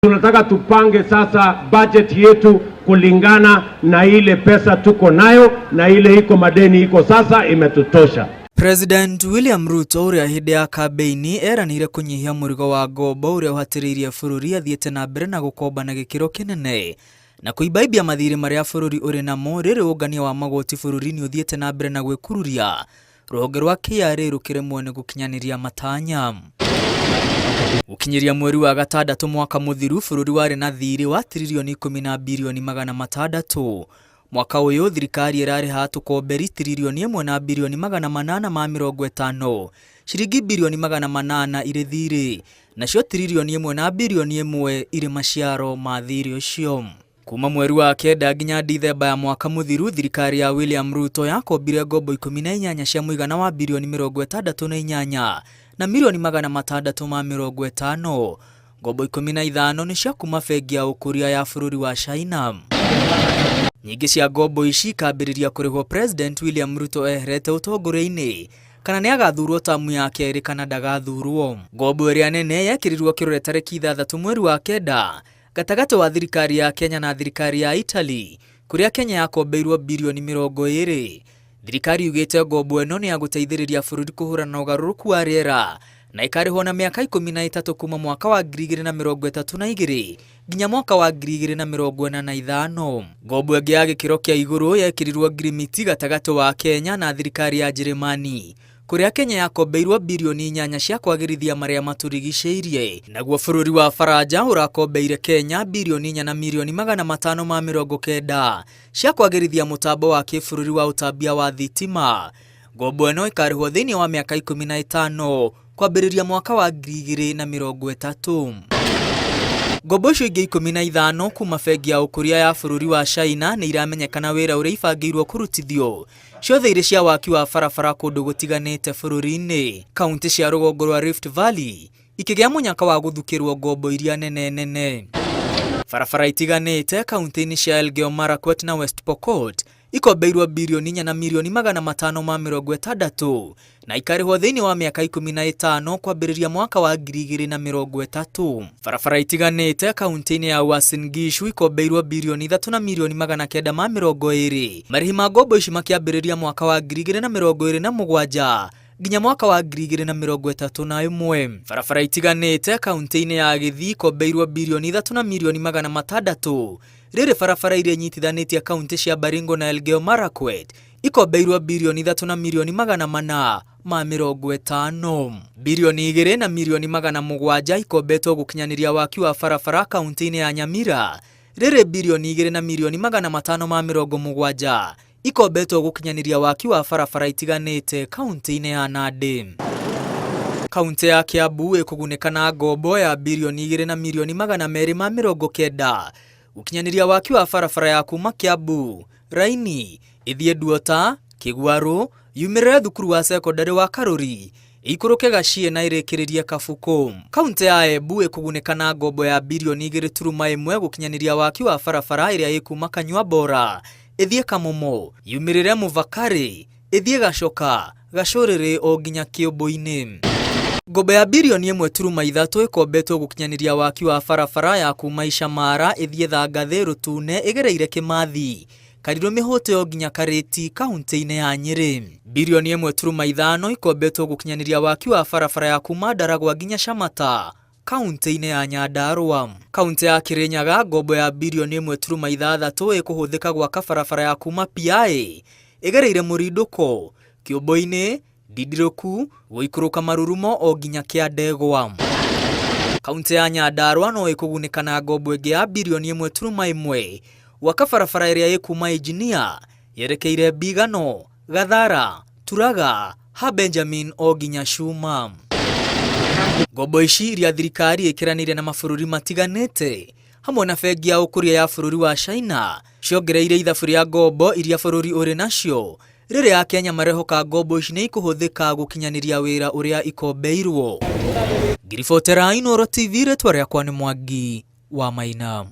Tunataka tupange sasa budget yetu kulingana na ile pesa tuko nayo na ile iko madeni iko sasa imetutosha. President William Ruto ũrĩa hĩndĩ ya kambĩini eranĩire kũnyihia mũrigo wa ngombo ũrĩa ũhatĩrĩirie bũrũri athiĩte na mbere na gũkomba na gĩkĩro kĩnene na kũibaibia mathirĩ marĩa bũrũri ũrĩ namo rĩrĩ ũngania wa magoti bũrũri-inĩ ũthiĩte na mbere na gwĩkururia rũhonge rwa KRA rũkĩremwo nĩ gũkinyanĩria matanya. Gũkinyĩria mweri wa gatandatũ mwaka mũthiru bũrũri warĩ na thirĩ wa tiririoni ikũmi na birioni magana matandatũ. Mwaka ũyũ thirikari ĩrarĩha tũkomberi tiririoni ĩmwe na birioni 850, ciringi birioni 800 irĩ thirĩ, nacio tiririoni ĩmwe na birioni ĩmwe irĩ maciaro ma thirĩ ũcio. Kuma mweri wa kenda nginya Dithemba ya mwaka mũthiru thirikari ya William Ruto yakombire ngombo 18 cia mũigana wa birioni 68 na mirioni 650. Ngombo 15 nĩ cia kuma bengi ya ũkũria ya bũrũri wa China. Nyingĩ cia ngombo ici ikambĩrĩria kũrĩhwo President William Ruto eherete ũtongoria-inĩ kana nĩ agathurwo tamu ya kerĩ kana ndagathurwo. Ngombo ĩrĩa nene yekĩrirwo kĩrore tarĩki 6 mweri wa kenda gatagatĩ wa thirikari ya Kenya na thirikari ya Italy kũrĩa Kenya yakombeirwo birioni 20. Thirikari yugĩte ngombo ĩno nĩ ya gũteithĩrĩria bũrũri kũhũrana na ũgarũrũku wa rĩera na ĩkarĩhwo na mĩaka 13 kuma mwaka wa 2032 nginya mwaka wa 2045. Ngombo ĩngĩ ya gĩkĩro kĩa igũrũ yekĩrirwo ngirimiti gatagatĩ wa Kenya na thirikari ya Njĩrĩmani kũrĩa Kenya yakombeirwo birioni 8 cia kwagĩrithia marĩa matũrigicĩirie. Naguo bũrũri wa Faranja ũrakombeire Kenya birioni 4 na mirioni 590 cia kwagĩrithia mũtambo wa kĩbũrũri wa ũtambia wa thitima. Ngombo ĩno ĩkarĩhwo thĩinĩ wa mĩaka 15 kwambĩrĩria mwaka wa 2030. Ngombo icio ingĩ 15 kuma bengi ya ũkũria ya bũrũri wa China nĩ iramenyekana wĩra ũrĩa ibangĩirwo kũrutithio ciothe irĩ cia waki wa barabara kũndũ gũtiganĩte bũrũri-inĩ. Kaunti cia rũgongo rwa Rift Valley ikĩgĩa mũnyaka wa gũthukĩrwo ngombo iria nene nene. Barabara itiganĩte kaunti-inĩ cia Elgeyo Marakwet na West Pokot ikombeirwo birioni 4 na mirioni 560 na ikarĩhwo thĩinĩ wa mĩaka 15 kwambĩrĩria mwaka wa 2030. Barabara itiganĩte kaunti-inĩ ya Uasin Gishu ikombeirwo birioni 3 na mirioni 920. Marĩhi ma ngombo ici makĩambĩrĩria mwaka wa 2027 nginya mwaka wa 2031. Barabara itiganĩte kaunti-inĩ ya Gĩthii ikombeirwo birioni 3 na mirioni 600. Rĩrĩ barabara iria inyitithanĩtie kaunti cia Baringo na Elgeyo Marakwet ikombeirwo birioni 3 na mirioni 450. Birioni 2 na mirioni 700 ikombetwo gũkinyanĩria waki wa barabara kaunti-inĩ ya Nyamira. Rĩrĩ birioni 2 na mirioni 570 ikombetwo gũkinyanĩria waki wa barabara itiganĩte kaunti-inĩ ya Nandi. Kaunti ya Kiambu ĩkũgunĩka na ngombo ya birioni 2 na mirioni 290 gũkinyanĩria waki wa barabara ya kuma Kiambu Raini ĩthiĩ Nduota Kĩguarũ yumĩrĩre thukuru wa cekondarĩ wa Karũri ĩikũrũke Gaciĩ na ĩrĩkĩrĩrie Kabuku. Kaunti ya Embu ĩkũgunĩka na ngombo ya birioni 2.1 gũkinyanĩria waki wa barabara ĩrĩa ĩkuma Kanyua Bora ĩthiĩ Kamumo yumĩrĩre Muvakari ĩthiĩ Gacoka Gacũrĩrĩ o nginya Kĩũmbũ-inĩ. Ngombo ya birioni 1.3 ĩkombetwo gũkinyanĩria waki wa barabara ya kuma Icamara ĩthiĩ Thangathĩ Rũtune ĩgereire Kĩmathi Karirũ Mĩhũte o nginya Karĩti kaunti-inĩ ya Nyĩrĩ. Birioni 1.5 ikombetwo gũkinyanĩria waki wa barabara ya kuma Ndaragwa nginya Shamata kaunti-inĩ ya Nyandarua. Kaunti ya Kirinyaga ngombo ya birioni 1.6 ĩkũhũthĩka gwaka barabara ya kuma Piaĩ ĩgereire Mũrindũko, Kĩũmbũ-inĩ, Ndindirũku, gũikũrũka Marurumo o nginya Kĩandegwa. Kaunti ya Nyandarua no ĩkũgunĩka na ngombo ĩngĩ ya birioni 1.1 gwaka barabara ĩrĩa ĩkuma Engineer yerekeire Mbigano, Gathara, Turaga, ha Benjamin o nginya Cuma. Ngombo ici iria thirikari ĩkĩranĩire na mabũrũri matiganĩte hamwe na bengi ya ũkũria ya bũrũri wa China ciongereire ithabu rĩa ngombo iria bũrũri ũrĩ nacio rĩrĩa Akenya marehoka ngombo ici nĩ ikũhũthĩka gũkinyanĩria wĩra ũrĩa ikombeirwo. Ngiribotera Inooro TV, rĩtwa rĩakwa nĩ Mwangi wa Maina.